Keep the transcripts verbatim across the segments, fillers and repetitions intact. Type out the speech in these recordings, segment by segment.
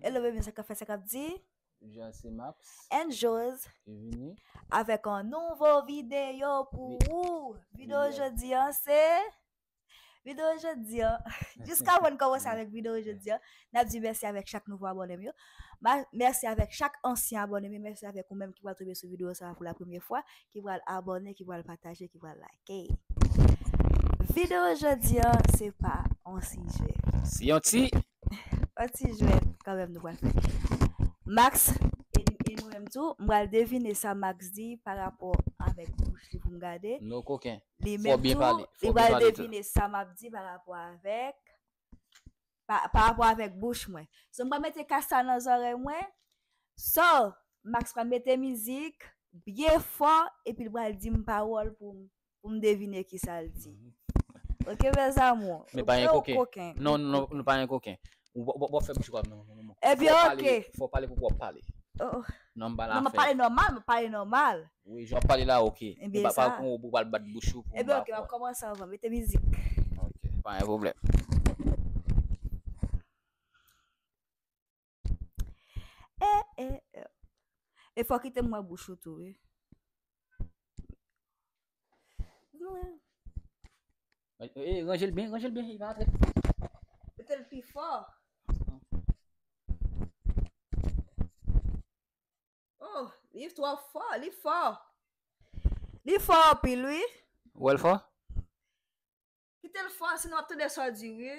Hello baby, sa k ap fèt, sa k ap di? Jan se Max. And Jose Bienvenue. Avèk yon nouvo videyo pou ou. Videyo jodi an se videyo jodi an. Jiska avan n kòmanse avèk videyo jodi an, n ap di mèsi avèk chak nouvo abòne m yo. Mèsi avèk chak ansyen abòne m yo. Mèsi avèk ou menm ki pral tonbe sou videyo sa pou la premyè fwa, ki pral abòne, ki pral pataje, ki pral like. Videyo jodi an se pa yon sijè. Se yon ti. Yon ti jwèt kanmenm nou pral fè. Max e, e mwen menm tou, m pral devine sa Max di pa rapò avèk bouch li pou m gade. No koken. Li Fò menm byen tou, pale. li Fò byen pral pale tou. Devine sa m ap di pa rapò avèk pa, pa rapò avèk bouch mwen. So m pral mete kas la nan zòrèy mwen. So Max pral mete mizik byen fò epi l pral di m pawòl pou m pou m devine kisa l di. Ok mes amours. Men pa gen Ou koken. koken. Non, non, non, pa gen koken. Ou w ap fè bouch ou ap non, non, non. Ebyen Fò ok. Pale, fò pale pou w ap pale. Oh, oh. Non, m pa Non, la m ap pale nòmal, m ap pale nòmal. Wi, jan w ap pale la, ok. Ebyen, Ou pa sa- pa kon ou pral bat bouch ou pou Ebyen ok, m ap kòmanse anvan, mete mizik. Ok, pa gen pwoblèm. Eh, eh, eh. E fò kite m wè bouch ou tou, wi. Eh, ranje l byen, ranje l byen, li va antre. Mete l pi fò. Oh, li twò fò, li fò. Li fò anpil, wi. Ou wè l fò? Kite l fò, sinon w ap tande sa w di, wi.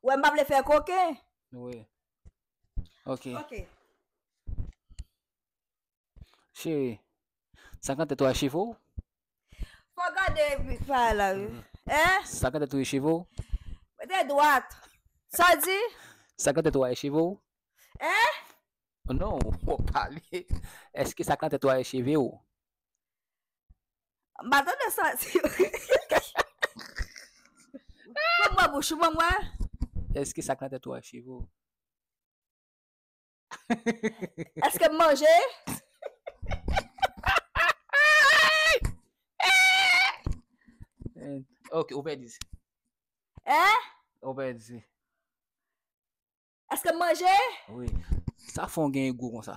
Ou wè m pa vle fè koken. Wi. Ok. Ok. Cheri, sa k nan tèt ou a cheve w? Fò gade pa la, wi. Hein? Sa k nan tèt ou e cheve w? Mete dwat. Sa w di? Sa k nan tèt ou a e cheve w? Hein? Non, w pale. Èske sa k nan tèt ou a e cheve w? M pa tande sa w di. Ban m wè bouch ou, ban m wè. Èske sa k nan tèt ou a e cheve w? Èske m manje? Eh, ok, ou pèdi. Hein? Ou pèdi. Èske m manje? Wi. Sa fè w gen ego konsa?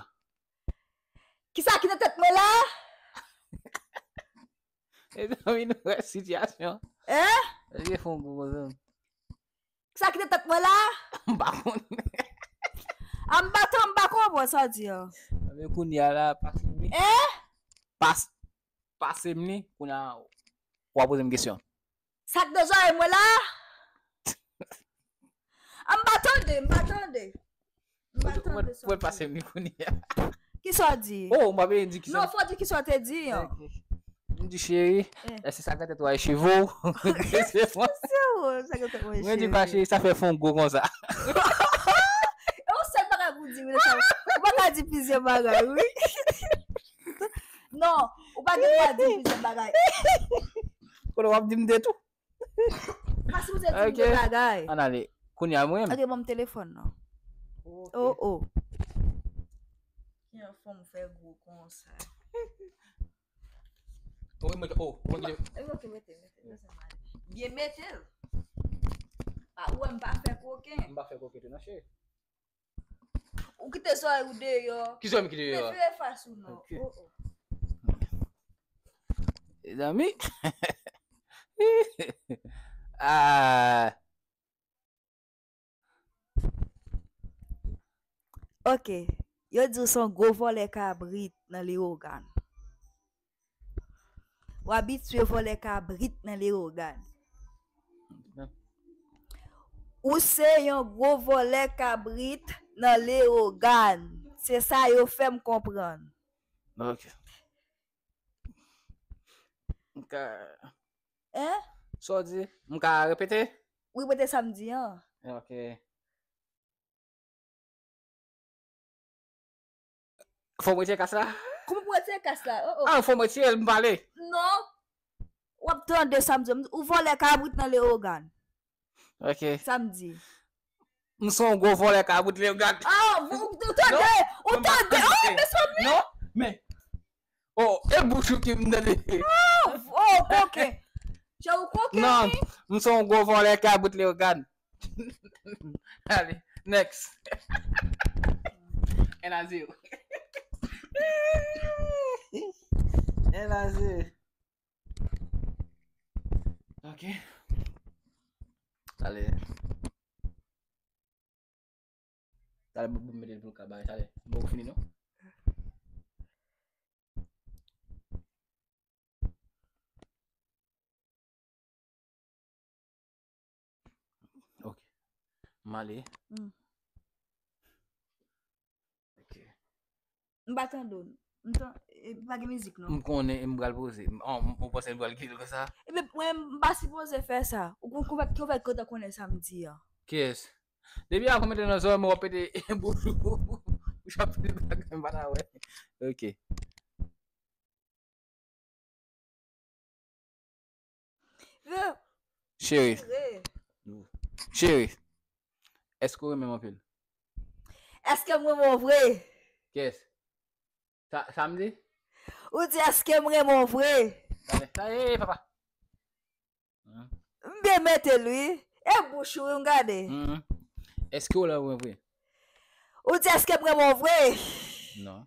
Kisa ki nan tèt mwen la? Mezanmi, nou wè sitiyasyon. Hein? Èske fè w gen ego konsa? Kisa ki nan tèt mwen la? M pa konnen. A m pa tan, m pa konprann sa w di an. Men kounye a la, pase m li. Hein? Pas, pase m li, kounye a, w a poze m kesyon. Sa k nan zòrèy mwen la? A m pa tande, m pa tande. M pa tande sa w Mwen di. Pase m li kounye a. Kisa w di? Oh, m pa byen di kisa. Non, fò w di kisa w te di an. M di cheri, Eh. Èske sa k nan tèt ou a e cheve w? Se ou, sa k nan tèt mwen, Mwen di cheri. Pa cheri, sa fè fon gwo konsa. E yon sèl bagay pou di, wi, sa. Ou pa ka di plizyè bagay, wi. Non, ou pa gen dwa di plizyè bagay. Kote w ap di m de tou? Pa sipoze di plizyè bagay. Ann ale. Kounye a mwen. Ok, ban m telefòn nan. Oh, oh. Ki an fòm fè gwo konsa. Oh, mwen, oh, mwen, E ok, mete, mete, mete. Byen mete l. A, ou wè m pa fè koken. M pa fè koken tou, non, cheri. Ou kite zòrèy ou deyò. Ki zòrèy m kite deyò? Mete fas ou non. Ok. Oh, oh. Mezanmi. Ah. Ok. Yo di w se yon gwo vòlè kabrit nan Leyogàn. W abitye vòlè kabrit nan Leyogàn. Ou se yon gwo vòlè kabrit nan Leyogàn. Se sa yo fè m konprann. Ok. M ka... Hein? Sa w di? M ka repete? Wi, repete sa m di an. Ok. Fò m retire kas la? Kouman pou retire kas la? Oh, oh. Ah, fò m retire l, m pale. Non. W ap tande sa m di an. Ou vòlè kabrit nan Leyogàn. Ok. Sa m di. M se yon gwo vòlè kabrit Leyogàn. Ah, ou, ou tande? Ou tande? Oh, mezanmi. Non, men. Oh, e bouch ou ki m tande. Oh, koken. Chè ou koken, Non, wi. M se yon gwo vòlè kabrit Leyogàn. Ale, next. Un à zéro. Un à zéro. Ok. Talè. Talè, bon, bon, mete l pou l ka bay. Talè. Bon, ou fini, non? Ok. M ale. Mm. Ok. M pa tande w. M tan-, e, pa gen mizik, non. M konnen, m pral poze. Oh, m, ou panse m pral kite l konsa? Ebyen, mwen, m pa sipoze fè sa. Ou kon-, konpè, konpè, kontan konnen sa m di a. Kiyès? Depi a konmete nan zòrèy mwen, w ap pete bouch ou. Bouch ap pete bagay, m pa ta wè. Ok. Cheri. Cheri. Èske w renmen m anpil? Èske m renmen w vre? Kiyès? Sa, sa m di? Ou di èske m renmen w vre? Sa, sa, ey, papa. M byen mete l, wi. E bouch ou, wi, m gade. Mhm. Èske w renmen mwen vre? Ou di èske m renmen w vre? Non.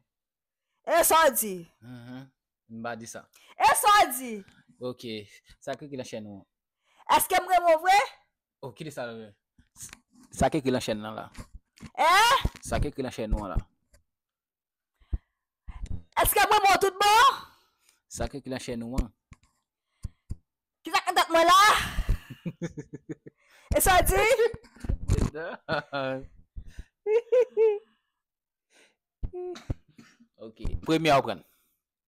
E sa w di? Mhm. M pa di sa. E sa w di? Ok. Sa k ekri nan chèn ou an? Èske m renmen w vre? Oh, kite sa la. Sa k ekri nan chèn nan la. Eh? Sa k ekri nan chèn ou an la. Èske m renmen w tout bon? Sa k ekri nan chèn ou an. Kisa k nan tèt mwen la? E sa w di? Ok. Premye a w pran.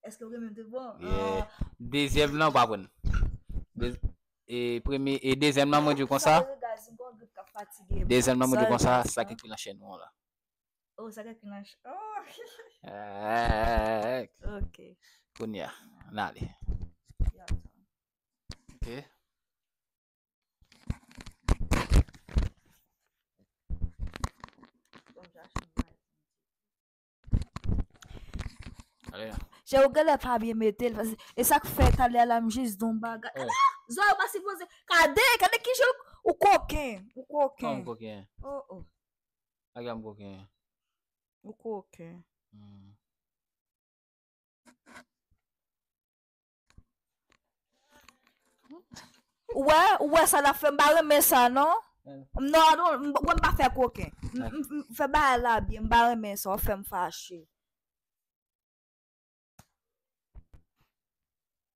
Èske w renmen m tout bon? Yeah. Ah. Dezyèm nan, w pa pran. De-, e premye, e dezyèm nan, mwen di w konsa. Sorry, guys, m gon grip k ap fatige m. Dezyèm nan, mwen di w konsa, sa k ekri nan chèn ou an la. Oh, sa k ekri nan ch-, oh. Eh. Ok. Kounye a, n ale. Your turn. Ok. Ale la. Cheri, ou genlè pa byen mete l, paske e sa k fè talè a la m jis di yon bagay. Oh. Ala, zòrèy ou pa sipoze. Gade, gade ki jan ou koken. Ou koken. Kòman m koken? Oh, oh. Gade m koken. Ou koken. Hmm. Ou wè, ou wè sa l ap fè, m pa renmen sa, non. Eh. Non, non, m, mwen m pa fè koken. M, eh, m, m fè bagay la byen, m pa renmen sa, w fè m fache.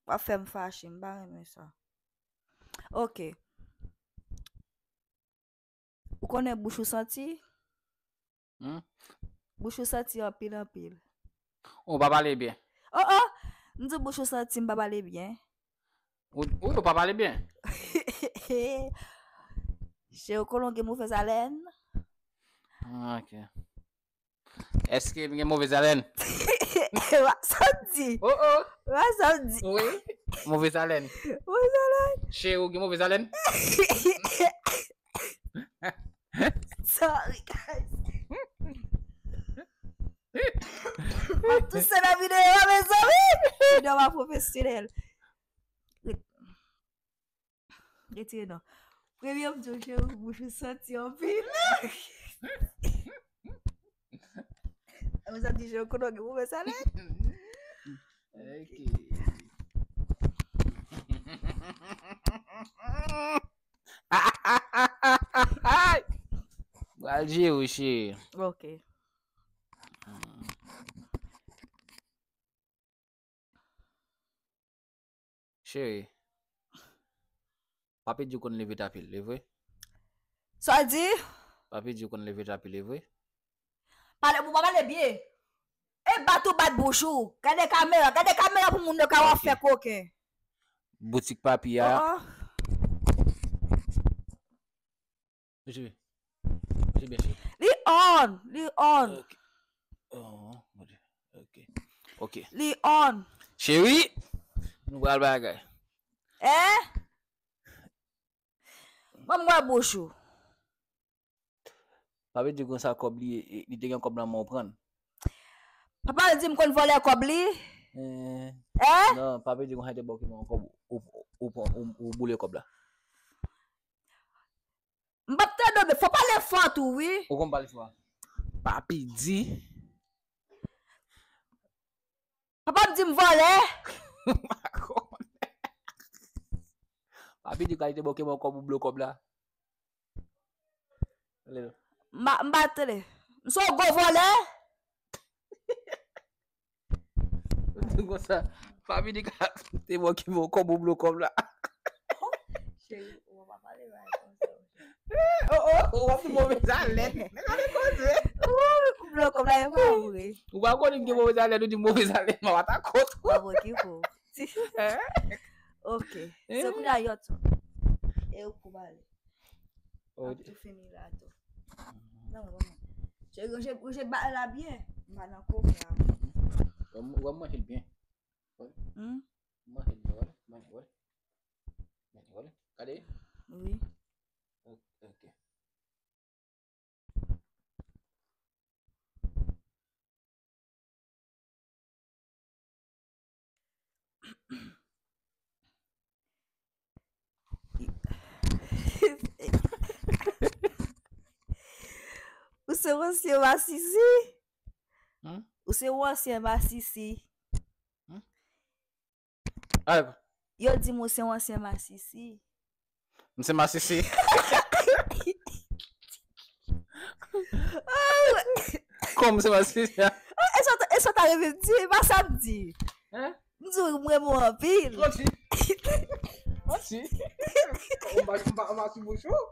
W ap fè m fache, m pa renmen sa. Ok. Ou konnen bouch ou santi? Hmm? Bouch ou santi anpil, anpil. Ou pa pale byen. Oh, oh! M di bouch ou santi m pa pale byen. Ou, ou, ou pa pale byen. Cheri, ou konnen w gen movèz alèn? Ah, ok. Èske m gen movèz alèn? Wa sa w di? Oh, oh. Wa sa w di? Wi. Movèz alèn. Movèz alèn. Cheri, ou gen movèz alèn? Sorry, guys. M ap touse nan videyo a, mezanmi. Videyo a pwofesyonèl. Retire non. Premye m di w, cheri, bouch ou santi anpil. Ou santi cheri, kote w gen movèz alèn? Ok. Pral jere w, cheri. Ok. Cheri, papi di w konn leve tapil, li vre? Sa w di? Papi di w konn leve tapil, li vre? Pale, ou pa pale byen. E bat ou bat bouch ou. Gade kamera, gade kamera pou moun yo ka wè w ap fè koken. Boutik papi a. Oh, oh. Mete byen. Mete byen, cheri. Li on, li on. Ok. Oh, mon Dieu. Ok. Ok. Li on. Cheri, nou pral bagay. Eh? Ban m wè bouch ou. Papi di konsa kòb li, li te gen kòb nan men w pran. Papa di m konn vòlè kòb li. Eh? Eh? Non, papi di konsa te ba w kòb, ou, ou, ou, ou, ou boule kòb la. M p ap tande w, men fò pale fò tou, wi. Ou konn pale fò. Papi di, Papa m di m vòlè. Papi di kalite bòke mwen kòb ou blo kòb la. Alè. M pa, m pa tande. M se yon gwo vòlè. Ou di konsa, papi di kalite bòke mwen kòb ou blo kòb la. Cheri, ou pa pale bagay konsa. Oh, oh, oh, w ap di movèzalèn. Men gade koze. Ou blo kòb la, e pa vre. Ou pa konnen m gen movèzalèn, ou di movèzalèn, mwen pa ta kont ou. Mwen pa okipe w. Ok. Se kounye a yòt. E ou kou bale. Oh, ap tou fini la tou. Non, non, non. Cheri, ranje, ranje bagay la byen. M pa nan koken a. Ou ap manje l byen. Hmm? Manje l byen, wè. Manje, wè. Manje, wè. Gade. Wi. Ok. Ok. Ou se yon ansyen masisi. Hmm? Ou se yon ansyen masisi. Hmm? Ay. Yo di m ou se yon ansyen masisi. M se masisi. Kòm m se masisi a? E sa, e sa ta reve m di, e pa sa m di. Hein? M di w m renmen w anpil. Soti. Soti. Ou pa, ou pa, ou pa sou bouch ou?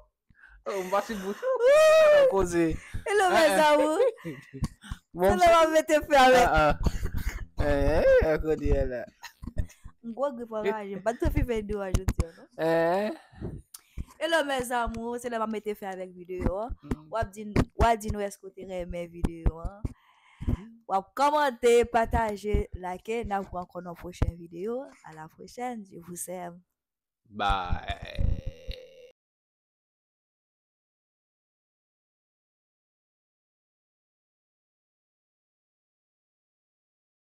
Oh, m pa sou bouch ou? Wouy! Koze. Hello, mes amours. Bon, se la m ap mete fè avèk. Ah, ah. Eh, eh, kote a la? M gwo grip anraje. M pa t fè videyo a jodi a, non? Eh. Hello, mes amours. Se la m ap mete fè avèk videyo a. Mm. W ap di, w ap di nou èske w te renmen videyo a. W ap kòmante, pataje, like. N ap wè ankò nan pwochen videyo. À la prochaine. Je vous aime. Bye.